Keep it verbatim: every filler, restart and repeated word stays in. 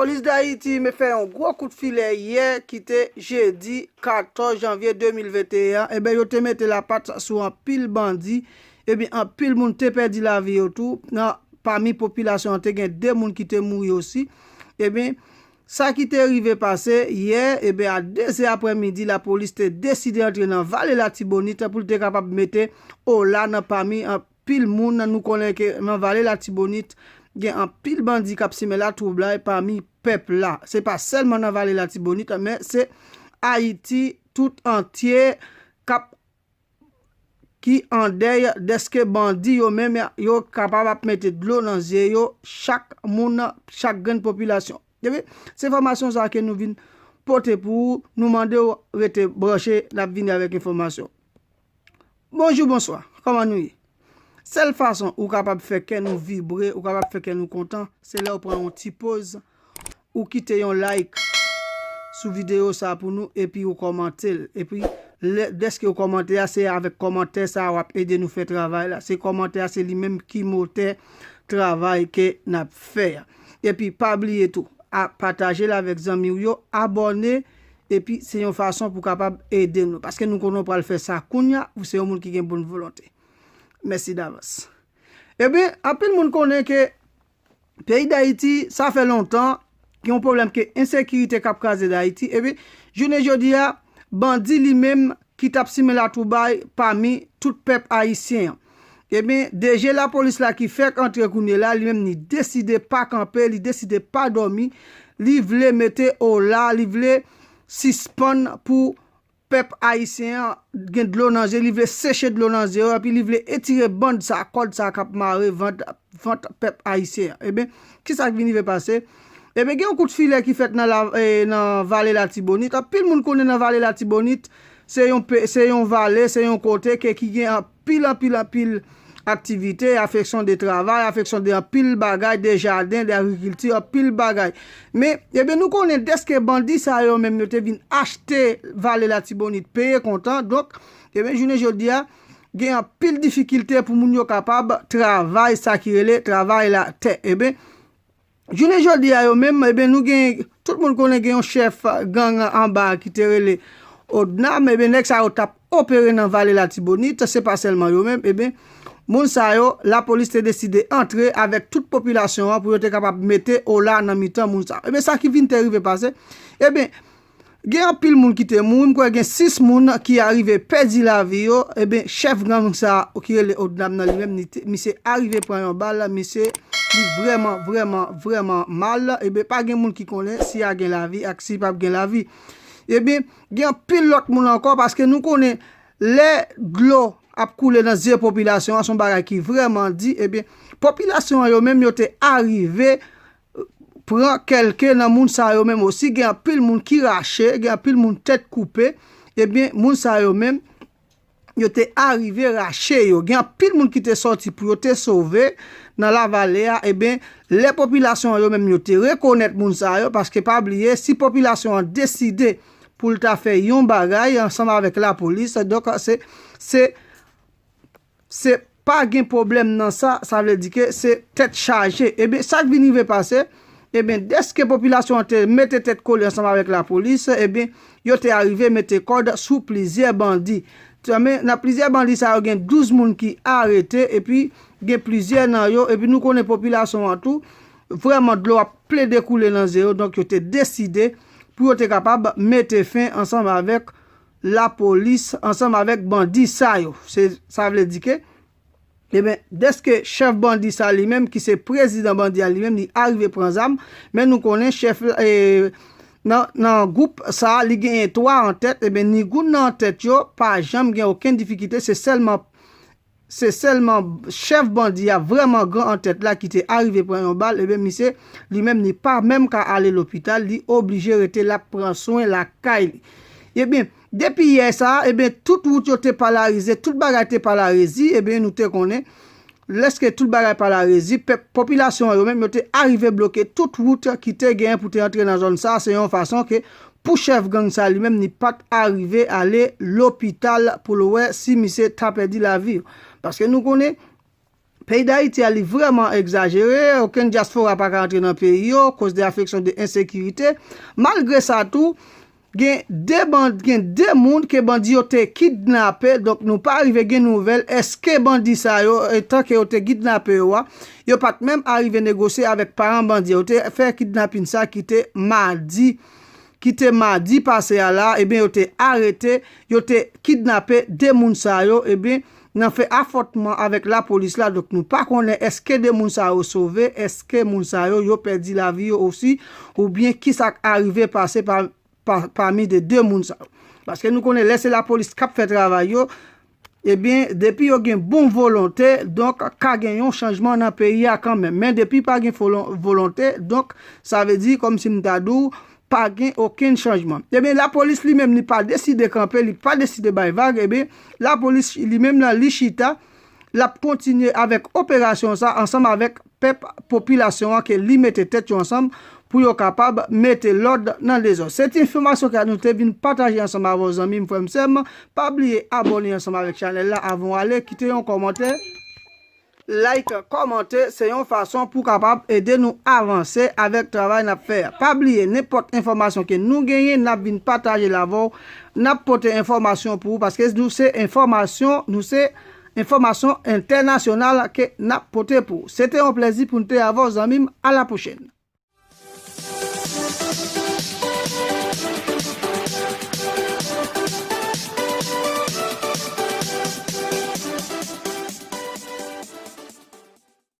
Lapolis Dayiti met fè yon gwo kout filè yè ki te jedi katòz janvye de mil venteyen an. Ebyen, yo te mete lapat sou anpil bandi. Ebyen, anpil moun te pèdi lavi yo tou. Nan, pami popilasyon an, te gen de moun ki te mouri osi. Ebyen, sa ki te rive pase yè, ebyen, a de zè aprèmidi, lapolis te deside antre nan Vale Latibonit pou l te kapab mete ola nan pami anpil moun. Nou konnen ke nan Vale Latibonit, gen anpil bandi k ap simen latwoublay pami pèp la. Se pa sèlman nan Vale Latibonit, men se Ayiti tout antye k ap, ki an dèy dèske bandi yo menm, yo kapab ap mete dlo nan zye yo, chak moun, chak grenn popilasyon. Ebyen, se enfòmasyon sa ke nou vin pote pou ou. Nou mande w rete branche, n ap vini avèk enfòmasyon. Bonjou, bonswa, kòman nou ye? Sèl fason ou kapab fè kè nou vibre, ou kapab fè kè nou kontan, se lè w pran yon ti poz, ou kite yon like sou videyo sa pou nou, epi ou kòmante l. Epi, lè, dèske ou kòmante a, se avèk kòmantè sa w ap ede nou fè travay la. Se kòmantè a, se li menm ki motè travay ke n ap fè a. Epi, pa bliye tou, a, pataje l avèk zanmi w yo, abòne, epi se yon fason pou kapab ede nou. Paske nou konnen w pral fè sa kounya, ou se yon moun ki gen bon volonte. Mèsi davans. Ebyen, anpil moun konnen ke peyi Dayiti, sa fè lontan, gen yon pwoblèm ke ensekirite k ap kraze Dayiti. Ebyen, jounen jodi a, bandi li menm ki t ap simen latwoublay pami tout pèp ayisyen an. Ebyen, D G lapolis la ki fèk antre kounye la, li menm li deside pa kanpe, li deside pa dòmi, li vle mete ola, li vle sispann pou pèp ayisyen an gen dlo nan zye, li vle seche dlo nan zye yo, epi li vle etire band sa, kòd sa k ap mare vant, vant pèp ayisyen an. Ebyen, kisa k vin rive pase? Ebyen, gen yon kout filè ki fèt nan la, eh, nan Vale Latibonit. Anpil moun konnen nan Vale Latibonit, se yon pe-, se yon vale, se yon kote ke, ki gen anpil, anpil, anpil aktivite, afeksyon de travay, afeksyon de anpil bagay, de jaden, de agrikilti, anpil bagay. Men, ebyen, nou konnen dèske bandi sa yo menm yo te vin achte Vale Latibonit, peye kontan. Donk, ebyen, jounen jodi a, gen anpil difikilte pou moun yo kapab travay sa ki rele travay latè. Ebyen, jounen jodi a yo menm, ebyen, nou gen, tout moun konnen gen yon chèf gang anba ki te rele Odnam, ebyen, nèg sa yo t ap opere nan Vale Latibonit, se pa sèlman yo menm, ebyen, moun sa yo, lapolis te deside antre avèk tout popilasyon an pou yo te kapab mete ola nan mitan moun sa yo. Ebyen, sa ki vin te rive pase, ebyen, gen anpil moun ki te mouri, m kwè gen sis moun ki arive pèdi lavi yo, ebyen, chèf gang sa ki rele Odnam nan li menm, li te, misye arive pran yon bal, misye, li vrèman, vrèman, vrèman mal, ebyen, pa gen moun ki konnen si a gen lavi ak si p ap gen lavi. Ebyen, gen anpil lòt moun ankò, paske nou konnen lè dlo ap koule nan zye popilasyon an, se yon bagay ki vrèman di, ebyen, popilasyon an yo menm yo te arive pran kèlke nan moun sa yo menm osi, gen anpil moun ki rache, gen anpil moun tèt koupe, ebyen, moun sa yo menm, yo te arive rache yo. Gen anpil moun ki te sòti pou yo te sove nan lavale a, ebyen, lè popilasyon an yo menm yo te rekonèt moun sa yo, paske pa bliye, si popilasyon an deside pou l ta fè yon bagay ansanm avèk lapolis, donk, se, se, se pa gen pwoblèm nan sa, sa vle di ke se tèt chaje. Ebyen, sa k vin rive pase, ebyen, dèske popilasyon an te mete tèt kole ansanm avèk lapolis, ebyen, yo te arive mete kòd sou plizyè bandi. Men, nan plizyè bandi sa yo, gen douz moun ki arete, epi gen plizyè nan yo, epi nou konnen popilasyon an tou, vrèman, dlo ap plede koule nan zye yo, donk yo te deside pou yo te kapab mete fen ansanm avèk lapolis, ansanm avèk bandi sa yo. Se, sa vle di ke, ebyen, dèske chèf bandi sa li menm, ki se prezidan bandi a li menm, li arive pran zam, men nou konnen chèf, eh, nan, nan gwoup sa, li genyen twa an tèt, ebyen, ni youn nan an tèt yo, pa janm gen okenn difikilte, se sèlman, se sèlman chèf bandi a vrèman gran an tèt la ki te arive pran yon bal, ebyen, misye, li menm, li pa menm ka ale lopital, li oblije rete, l ap pran swen lakay li. Ebyen, depi yè sa, ebyen, tout wout yo te palarize, tout bagay te palarezi, ebyen, nou te konnen, lèske tout bagay palarezi, pèp, popilasyon an yo menm, yo te arive bloke tout wout ki te genyen pou te antre nan zòn sa, se yon fason ke pou chèf gang sa li menm, li pa t arive ale lopital pou l wè si misye ta pèdi lavi. Paske nou konnen, Peyi Dayiti a, li vrèman egzajere, okenn dyaspora pa ka antre nan peyi yo, koz de afeksyon de ensekirite. Malgre sa tou, gen de band, gen de moun ke bandi yo te kidnape, donk nou pa rive gen nouvèl, èske bandi sa yo, etan ke yo te kidnape yo a, yo pa t menm arive negosye avèk paran bandi yo, te fè kidnapin sa ki te madi, ki te madi pase a la, ebyen yo te arete, yo te kidnape de moun sa yo, ebyen, nan fè afwontman avèk lapolis la. Donk nou pa konnen èske de moun sa yo sove, èske moun sa yo, yo pèdi lavi yo osi, oubyen kisa k arive pase pa, pa, pami de de moun sa yo. Paske nou konnen lè se lapolis k ap fè travay yo, ebyen, depi yo gen bon volonte, donk ka gen yon chanjman nan peyi a kanmenm. Men depi pa gen volon- volonte, donk sa vle di kòmsi m ta di w, pa gen okenn chanjman. Ebyen, lapolis li menm, li pa deside kanpe, li pa deside bay vag, ebyen, lapolis li menm nan li chita, l ap kontinye avèk operasyon sa ansanm avèk pèp, popilasyon an ke li mete tèt yo ansanm pou yo kapab mete lòd nan dezòd. Se ti enfòmasyon ke nou te vin pataje ansanm avè w, zanmi m, frè m, sè m. Pa bliye abòne ansanm avèk chanèl la avan w ale, kite yon kòmantè. Like, kòmante, se yon fason pou kapab ede nou avanse avèk travay n ap fè a. Pa bliye, nenpòt enfòmasyon ke nou genyen, n ap vin pataje l avè w. N ap pote enfòmasyon pou ou, paske nou se enfòmasyon, nou se enfòmasyon entènasyonal ke n ap pote pou ou. Se te yon plezi pou n te avè w, zanmi m. A la pwochèn.